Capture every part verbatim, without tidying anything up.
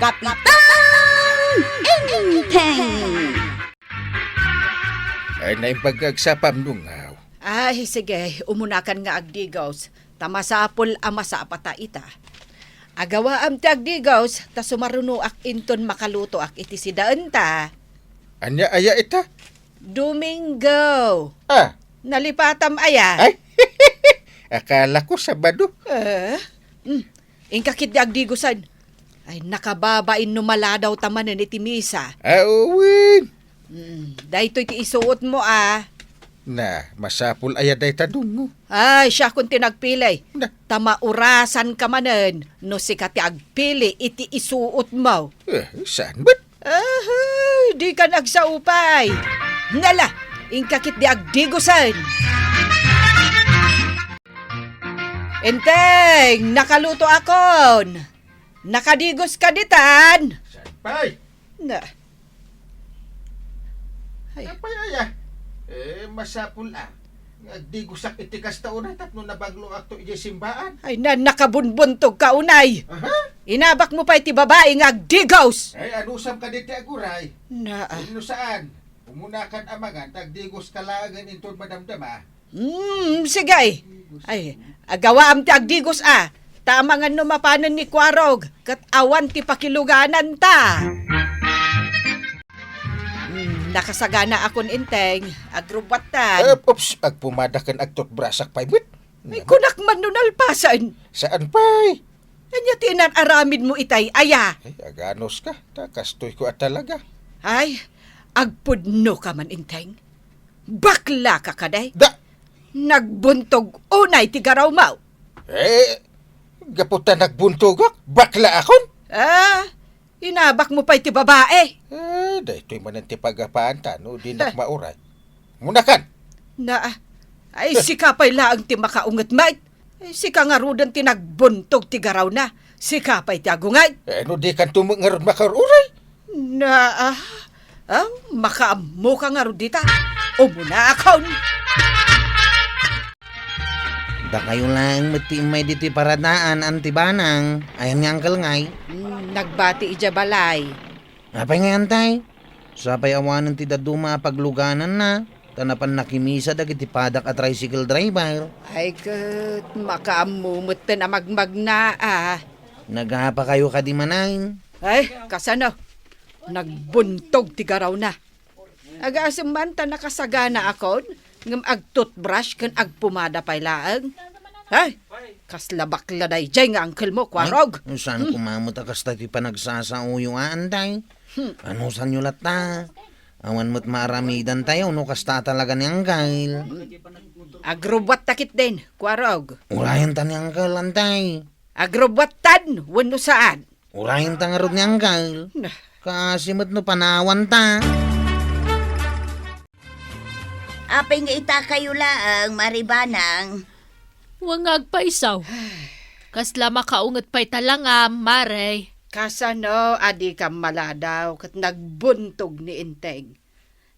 Kapitan Enteng! Ay, naimbag nga agsapam, Nungaw. Ay, sige, umunakan nga agdigos, ta masapul a masapata ita. Agawaam ti agdigos, ta sumarunoak inton makalutoak iti sidaenta. Ania aya ita? Domingo. Ah. Nalipatam aya? Ay, akala ko Sabado. Eh? Mm. Inka ketdi agdigosen. Ay, nakababain no maladawta manen iti misa. Ah, wen. Mm, daytoy ti isuotmo, a. Na, masapul aya dayta, Dungo? Ay, siakon ti nagpili. Na. Ta maurasanka manen no sika ti agpili iti isuotmo. Eh, saan met? Ahay, dikan agsaupay. Nala, inka ketdi agdigosen. Enteng, nakalutoakon. Nakadigoska ditan? Saan pay? Na. Ay. Apay aya? Eh, masapul a nga agdigosak iti kasta unay tapno nabagloakto idiay simbaan. Ay, na, nakabunbuntogka unay. Aha. Inabakmo pay ti babai nga agdigos. Ay, anusam kadi ti aguray? Na. Wenno saan? Umunakan a mangan, ta agdigoska laengen inton madamdama. Hmm, sige. Ay, agawaam ti agdigos a. Ta amangan no mapanen ni Kuarog, ket awan ti pakilugananta. Hmm, nakasaganaakon, Enteng. Agrubbuattan. Eh, oops, agpumada ken agtutbrasak pay met. Ay, kunak man no nalpasen. Saan pay? Ania ti inar-aramidmo itay aya? Ay, aganuska. Ta kastoyko a talaga. Ay, agpudnoka man, Enteng. Baklaka kadi? Da- Nagbuntog unay ti garawmo. Eh, gapu ta nagbuntogak, baklaakon? Ah, inabakmo pay ti babai. Eh, daytoy manen ti pagapaanta no dinak mauray. Munakan. Na, ay, sika pay laeng ti makaunget met. Ay, sika ngaruden ti nagbuntog ti garawna. Sika pay ti agunget. Eh, no dikanto met ngarud makaururay? Na, ah, ah, makaammoka ngarud dita. Umunaakon. Dakayo laeng met ti immay ditoy paradaan, Auntie Banang. Ayan ni Uncle ngay? Hmm, nagbati idiay balay. Apay ngay, Antay? Sapay awanen ti dadduma a paglugananna, ta napan nakimisa dagiti padak a tricycle driver. Ay ket, makaammo metten a magmagna a. Nagapakayo kadi manen? Ay, kasano? Nagbuntog ti garawna. Agasem man ta nakasaganaakon, ngem agtutbrush ken agpumada pay laeng. Ay, kasla bakla daydiay nga angkelmo, Kuarog. Ay, saan koma met a kasta ti panagsasaoyo a, Antay? Hmm. Anusanyo latta? Awan met maaramidantayo no kasta talaga ni angkel. Agrubbuatta ketdin, Kuarog. Urayenta ni angkel, Antay. Agrubbuattan wenno saan? Urayenta ngarud ni angkel. Nah. Kaasi met no panawanta. Apay nga itakayo laeng, Mare Banang? Wen nga agpayso. Kasla makaunget pay ta langam, Mare. Kasano a dikam maladaw ket nagbuntog ni Enteng?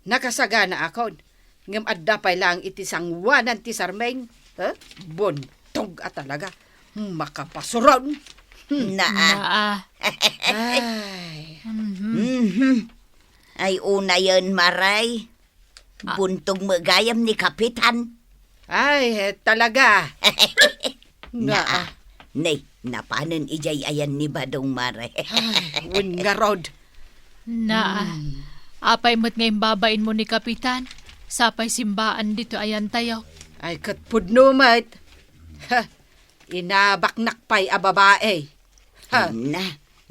Nakasaganaakon, ngem adda pay laeng iti sangoanan ti sarming, eh? Buntog a talaga. Makapasuron. Hmm. Naa. Naa. Ay. Mhm. Mhm. Ay, unayen, Maray. Ah. Buntog met gayam ni Kapitan. Ay, eh, talaga. Naa. Naa. Nay, napanen idiay ayan ni Badong, Maray. Ay, wen ngarud. Naa. Hmm. Apay met nga imbabainmo ni Kapitan? Sapay simbaan ditoy ayantayo. Ay, ket pudno met. Ha, inabaknak pay a babai. Ha? Na,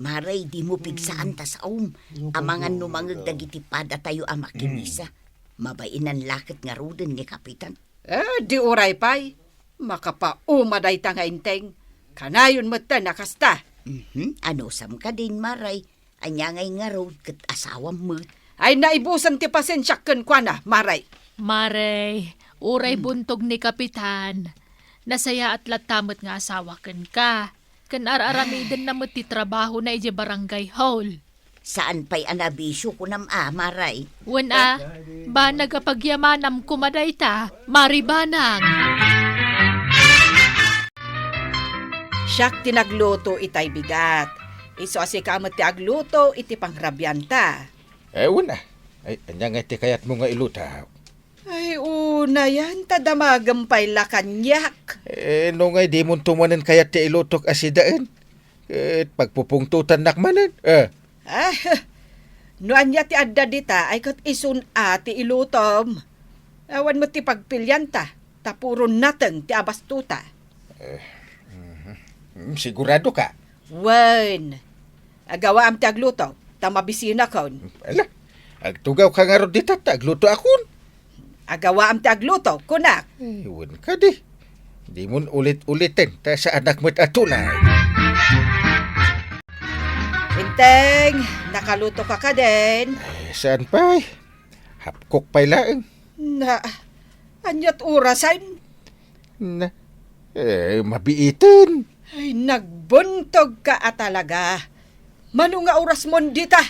Maray, dimo pigsaan ta saom. Amangan no mangeg dagiti padatayo a makimisa. Mabainan la ket ngaruden ni Kapitan. Eh, di uray pay. Makapauma dayta nga Enteng. Kanayon metten a kasta. Mhm. Anusam kadin, Maray? Ania ngay ngarud ket asawam met? Ay, naibusan ti pasensiak kenkuana, Maray. Maray, uray buntog ni Kapitan, nasayaat latta met nga asawa kenka. Ken ar-aramidenna met ti trabahona idiay barangay hall. Saan pay a nabisio kunam a, Maray? Wen a, banag a pagyamanam koma dayta, Mare Banang. Siak ti nagluto itay bigat. Isu a sika met ti agluto iti pangrabianta. Eh, una. Ay, ania nga ti kayatmo nga iluto? Ay, unayan, ta damagem pay la kaniak. Eh, no ngay di mon tumanen kayat ti ilutok a sidaen? Ket pagpupungtotannak manen, eh. Ah, no ania ti adda dita, ay ket isun a ti ilutom. Awan met ti pagpilianta, ta puro nateng ti abastota. Eh, mhm. Mm, sigurado ka? Wen. Agawaam ti agluto, ta mabisinakon. Ala, agtugaw ka ngarud dita, ta agluto akon. Agawaam ti agluto, kunak. Eh, wen kadi. Di mon ulit-uliten, ta saanak met a tulay. Inteng, nakaluto ka kadin? Eh, saan pay? Hapkok pay laeng. Na, aniat orasen? Na, eh, mabiiten. Ay, nagbuntog ka a talaga. Mano nga oras mon dita?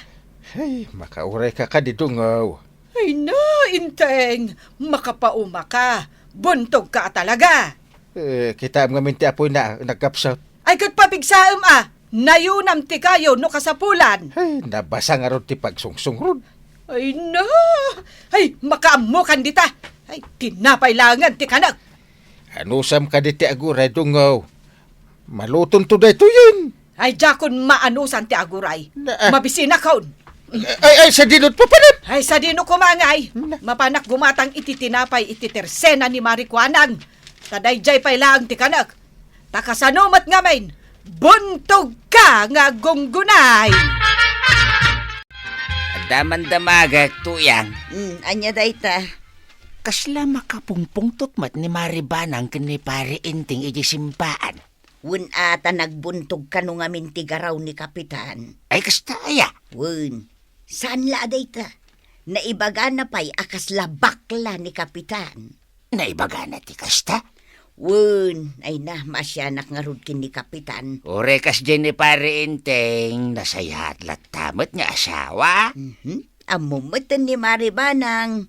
Ay, makauray ka kadi, Dungaw. Ay na, Inteng, makapauma ka. Buntog ka a talaga. Eh, kitaem ngamin ti apoy na nagkapsut. Ay, ket papigsaem a. Nayunam ti kayo no kasapulan. Ay, nabasa ngarud ti pagsungsungrod. Ay na. Ay, makaammokan dita. Ay, tinapay laengen ti kanek. Anusam kadi ti aguray, Dungaw? Malutonto daytoyen. Ay, diakon maanusan ti aguray. Na, ah. Mabisinakon. Ay, ay, sadino ti papanan? Ay, sadino koma ngay? Na. Mapanak gumatang iti tinapay iti tersena ni Mari Kuanang. Ta daydiay pay laeng ti kanek. Ta kasano met ngamin, buntog ka nga aggunggunay. Adda man damagek, Tuyang. Hmm, ania dayta? Kasla makapungpungtot met ni Mari Banang ken ni Pari Inting iti simpaan. Wen a ta nagbuntog kano ngamin ti garaw ni Kapitan. Ay, kasta aya? Wen, saan la a dayta. Naibagana pay a kasla bakla ni Kapitan. Naibagana ti kasta? Wen, ay na, maasianak ngarud ken ni Kapitan. Uray kasdiay ni Pari Enteng, nasayaat latta met nga asawa. Mhm. Ammom met ni Mari Banang.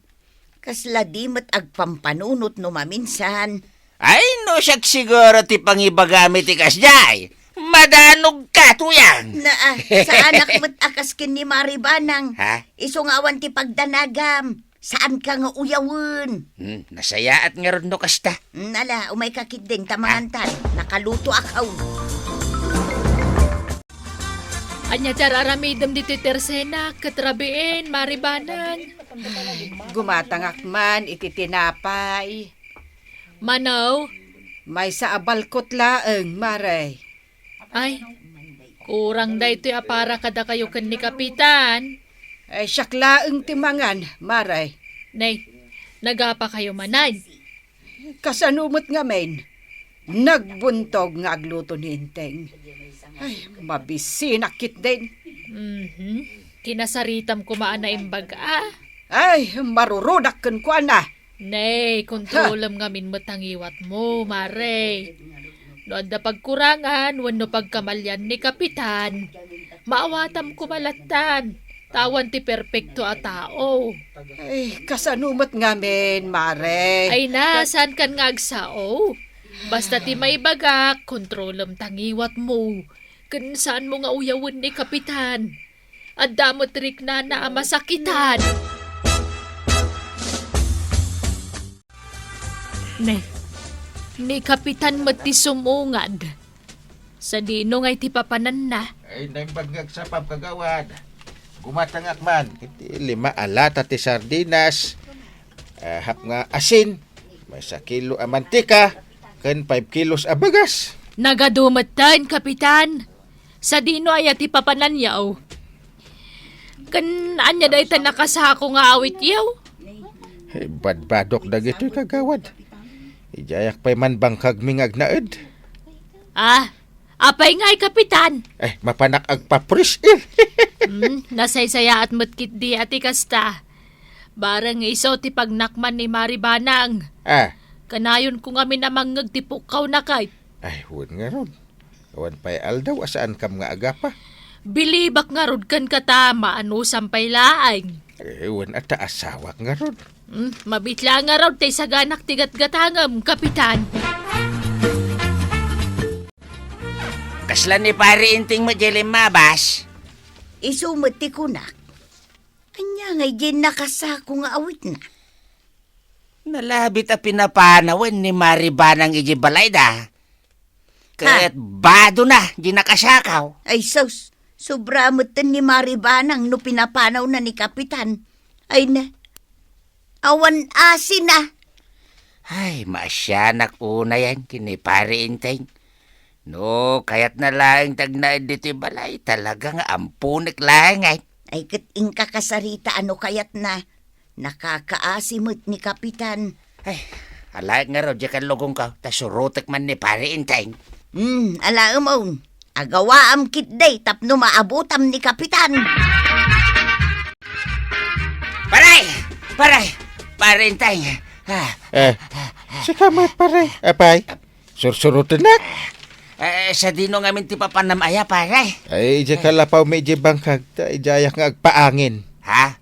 Kasla di met agpampanunot no maminsan. Ay, no siak siguro ti pangibagami ti kasdiay. Madanog ka, Tuyang. Naa, saanak met a kas ken ni Mari Banang. Ha? Isu nga awan ti pagdanagam. Saanka nga uyawen. Hmm, nasayaat ngarud no kasta. Hmm, ala, umayka ketdin ta mangantan. Nakalutoak. Ania ti ar-aramidem ditoy tersena ket rabiin, Mari Banang? Gumatangak man iti tinapay. Mano? Maysa a balkot laeng, Mare. Ay, kurang daytoy a para kadakayo ken ni Kapitan. Ay, siak laeng ti mangan, Mare. Nay, nagapakayo manen? Kasano met ngamin? Nagbuntog nga agluto ni Enteng. Ay, mabisinak ketdin. Mhm. Kinasaritam koma a naimbag a. Ay, marurudak kenkuana. Nay, kontrolem ngamin met a ngiwatmo, Mare. No adda pagkurangan wenno pagkamalian ni Kapitan, maawatam koma lattan. Ta awan ti perpekto a tao. Ay, kasano met ngamin, Mare? Ay na, saankan nga agsao? Basta ti maibagak, kontrolem ta ngiwatmo. Ken saanmo nga uyawen ni Kapitan. Adda met riknana a masakitan. Ne, ni Kapitan met ti sumungad. Sadino ngay ti papananna? Ay, naimbag nga agsapam, kagawad. Gumatangak man iti lima a lata ti sardinas, ah, hap nga asin, maysa kilo a mantika, ken five kilos a bagas. Nagadu metten, Kapitan. Sadino aya ti papananyo? Ken ania dayta nakasako nga awityo? Eh, badbadok dagitoy, kagawad. Idiayak pay man bangkagmi nga agnaed. Ah, apay ngay, Kapitan? Eh, mapanak agpa-fresh air. Hmm, nasaysayaat met ketdi a ti kasta. Bareng isu ti pagnakman ni Mari Banang. Ah. Kanayonko ngamin a mangngeg ti pukkawna kay. Ay, wen ngarud. Awan pay aldaw a saankam nga agapa. Bilibak ngarud kenka ta maanusam pay laeng. Eh, wen a ta asawak ngarud. Hmm, mabitla ngarud ta isaganak ti gatgatangem, Kapitan. Kasla ni Pare Enteng met diay limmabas. Isu met ti kunak. Ania ngay diay nakasako nga awitna? Nalabit a pinapanawen ni Mari Banang idiay balayda. Ket badona diay nakasako. Ay sus, sobra metten ni Mari Banang no pinapanawna ni Kapitan. Ay na, awan asina. Ay, maasianak unayen ken ni Pare Enteng. No kayatna laeng ti agnaed ditoy balay, talaga nga amponek laeng, ay. Ay, ket inka kasarita a no kayatna. Nakakaasi met ni Kapitan. Ay, alaek ngarud diay kallugongko, ta surotek man ni Pare Enteng. Hmm, alaem on. Agawaam ketdi tapno maabutam ni Kapitan. Pare! Pare! Pare Enteng! Ah. Eh, sika met, pare. Apay, sursurotennak? Eh, sadino ngamin ti papanam aya, pare? Ay, idiay kalapawmi idiay bangkag, ta idiayak nga agpaangin. Ha?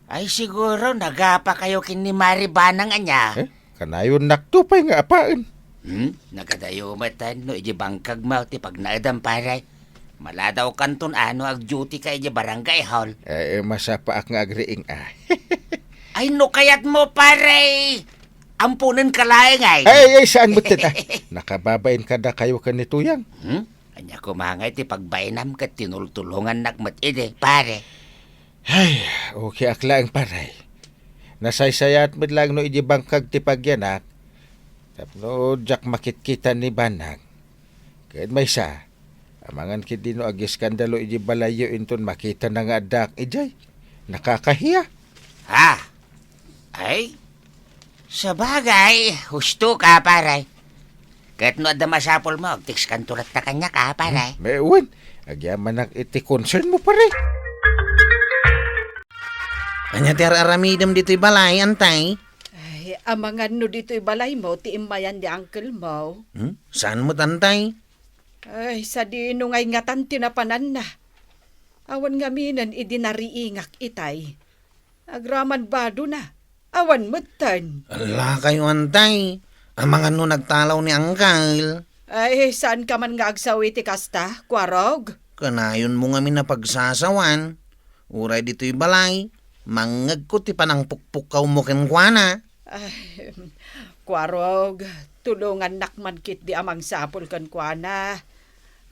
Ay, siguro, nagapakayo ken ni Mari Banang ania? Eh, kanayonnakto pay nga apaen. Hmm? Nagadayo met no idiay bangkagmo ti pagnaedam, pare. Maladawkanton a no agduty ka idiay barangay hall. Eh, masapaak nga agriing, ah. Ay, no kayatmo, pare. Amponenka laeng, ay. Ay, ay, saan met, ah? Nakababain kadakayo ken ni Tuyang. Hmm? Ania koma ngay ti pagbainam ket tinultulongannak met idi, pare. Ay, okay ak laeng, pare. Nasaysayaat met laeng no idiay bangkag ti pagyanak, tapno diak makitkita ni Banang. Ket maysa, amangan ketdi no agiskandalo idiay balayyo inton makitana nga addaak idiay. Nakakahiya. Ha? Ay, sabagay, husto ka, pare. Ket no adda masapulmo, agtext kanto latta kaniak, a, pare. Hmm, wen, agyamanak iti concernmo, pare. Ania ti ar-aramidem ditoy balay, Antay? Ay, amangan no ditoy balaymo ti immayan ni uncle-mo. Hmm? Saan met, Antay? Ay, sadino ngay ngatan ti napananna? Awan ngaminen idi nariingak itay. Agraman badona. Awan metten. Ala kayo, Antay. Amangan no nagtalaw ni Angkal. Ay, saanka man nga agsaw iti kasta, Kuarog? Kanayonmo ngamin a pagsasawan. Uray ditoy balay, mangngegko ti panangpukpukkawmo kenkuana. Ay, Kuarog, tulongannak man ketdi a mangsapul kenkuana.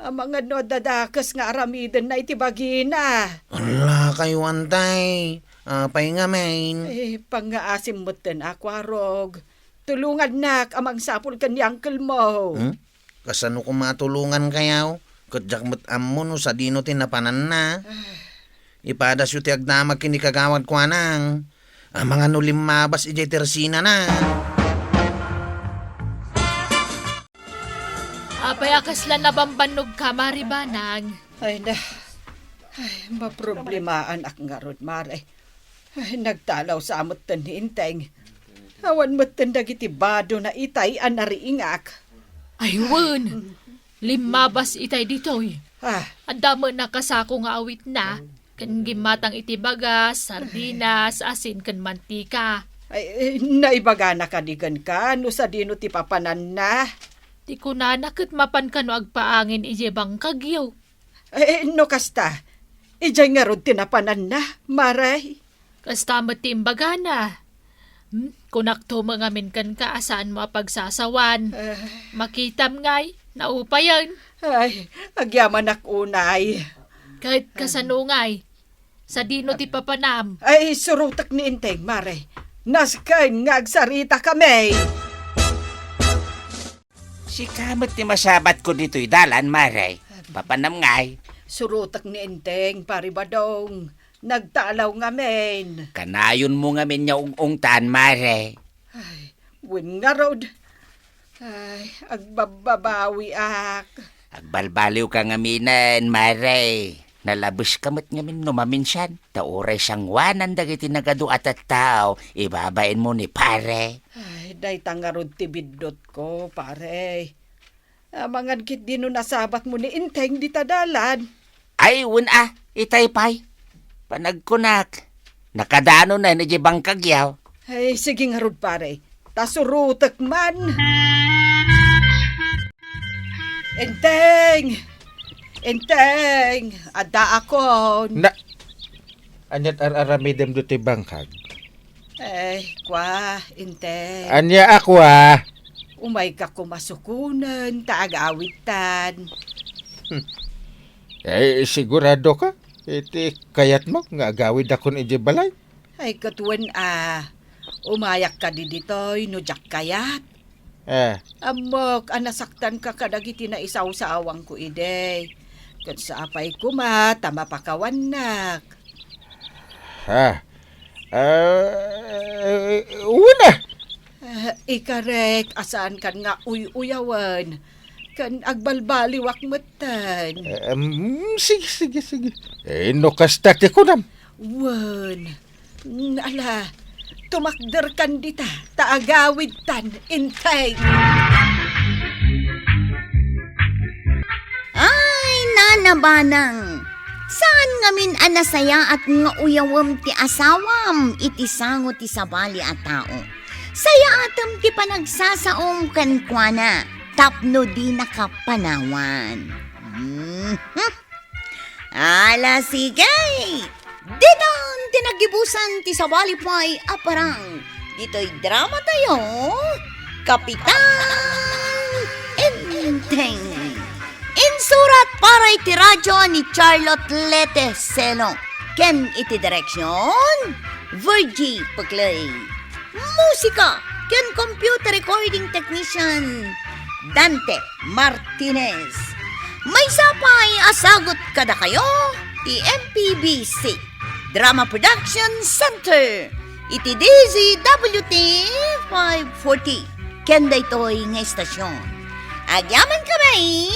Amangan no adda dakes nga aramidenna iti bagina. Ala kayo, Antay. Apay ngamin? Eh, pangngaasim metten a, Kuarog. Tulongannak a mangsapul ken ni uncle-mo. Hmm? Kasano koma a tulongankayo? Ket diak met ammo no sadino ti napananna. Ay. Ipadasyo ti agdamag ken ni Kagawad Kuanang. Amangan no limmabas idiay tersinana. Apay a kasla nabambannogka, Mari Banang? Ay na. Ay, maproblemaanak ngarud, Mare. Ay, nagtalaw sa metten ni Enteng. Awan metten dagiti badona itay a nariingak. Ay, wen. Limmabas itay ditoy. Ah. Adda met nakasako nga awitna. Ken gimmatang iti bagas, sardinas, asin, ken mantika. Ay, eh, naibagana kadi kenka no sadino ti papananna? Ti kunana ket mapan kano agpaangin idiay bangkagyo. Eh, no kasta, idiay ngarud ti napananna, Mare? Kasta met ti imbagana. Hmm? Kunakto met ngamin kenka a saanmo a pagsasawan. Eh. Makitam ngay, naupayen. Ay, agyamanak unay. Ket kasano ngay? Sadino ti papanam? Ay, surotek ni Enteng, Mare. Nasken nga agsaritakami. Sika met ti masabatko ditoy dalan, Mare. Papanam ngay? Surotek ni Enteng, Pare Badong. Nagtalaw ngamin. Kanayonmo ngamin nga ung-ungtan, Mare. Ay, wen ngarud. Ay, agbabbabawiak. Agbalbaliwka ngaminen, Mare. Nalabeska met ngamin no maminsan, ta uray sangoanan dagiti nagadu a tattao, ibabainmo ni Pare. Ay, dayta ngarud ti biddutko, Pare. Amangan ketdi no nasabatmo ni Enteng dita dalan. Ay, wen a, itay pay. Panagkunak, nakadanonen idiay bangkagyo. Ay, sige ngarud, Pare. Ta surotek man. Enteng! Enteng, addaakon. Na, ania't ar-aramidem ditoy bangkag? Eh, kwa, Enteng. Ania a kwa? Umayka koma sukonen ta agawidtan. Hmm. Eh, sigurado ka? Iti kayatmo nga agawidakon idiay balay? Ay, ket wen a, umayak kadi ditoy no diak kayat. Eh. Ammok a nasaktanka kadagiti naisawsawangko idi. Ket sapay koma ta mapakawannak. Ha? Eh, wen a. Eh, ikarek a saankan nga uy-uyawen. Ken agbalbaliwak metten. Eh, mm, sige, sige, sige. Eh, no kasta ti kunam. Wen. Mm, ala, tumakderkan dita, ta agawidtan, Enteng. Ay, Nana Banang, saan ngamin a nasayaat nga uyawem ti asawam iti sango ti sabali a tao? Sayaatem ti panagsasaom kenkuana tapno dinaka panawan. Mhm. Ala, sige! Ditan ti naggibusan ti sabali pay a parang ditoy drama tayo, Kapitan Enteng. Insurat para iti radyo ni Charlotte Lete Selo ken iti direksyon, Virgie Peclay. Musika ken computer recording technician, Dante Martinez. Maysa pay a sagut kadakayo ti M P B C Drama Production Center iti D Z W T five forty ken daytoy nga istasyon. Agyaman kami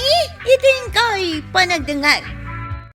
iti inkay panagdengngeg.